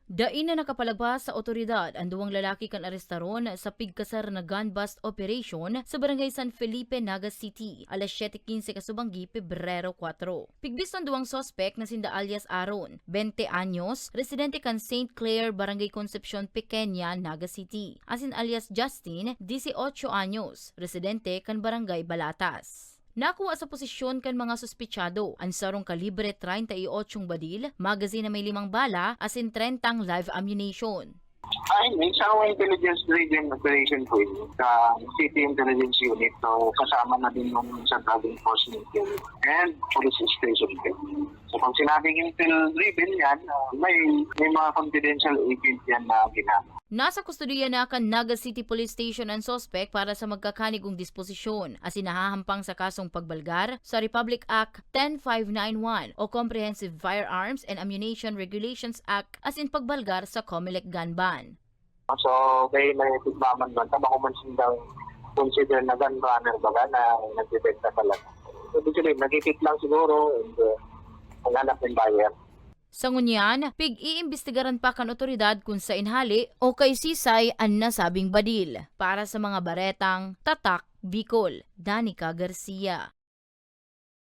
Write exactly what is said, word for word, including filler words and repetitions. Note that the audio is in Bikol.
Dai na nakapalagpas sa otoridad an duwang lalaki kan arestaron sa pigkasar na gun bust operation sa Barangay San Felipe, Naga City, alas siyete quince kasubanggi, Pebrero kuwatro. Pigbiston duwang suspek na sinda alias Aaron, bente anyos, residente kan Saint Clair, Barangay Concepcion Pequeña, Naga City, asin alias Justin, dieciocho anyos, residente kan Barangay Balatas. Nakuha sa posisyon kan mga suspechado an sarong kalibre treinta y ocho badil, magazine na may limang bala, asin trentang live ammunition. Ay, may isang intelligence-driven operation po yun sa City Intelligence Unit. So, kasama na din yung Central Enforcement Unit and Police Station po. So, pag sinabing intel-driven yan, ah, may, may mga confidential agent yan na ginamit. Nasa kustodiya na kan Naga City Police Station an suspek para sa magkakanigong disposisyon, asin nahahampang sa kasong pagbalgar sa Republic Act ten five nine one o Comprehensive Firearms and Ammunition Regulations Act, asin pagbalgar sa Comelec Gun Ban. So, kaya may tigmaman man, tama ko man sindang consider na gun runner baga na nagbebenta talaga. Ibig sabihin, nagkikit lang siguro and uh, naghanap ng buyer. Sa ngunyan, pig-iimbestigaran pa kan otoridad kun saen hali o kay sisay an nasabing badil. Para sa mga baretang Tatak Bicol, Danica Garcia.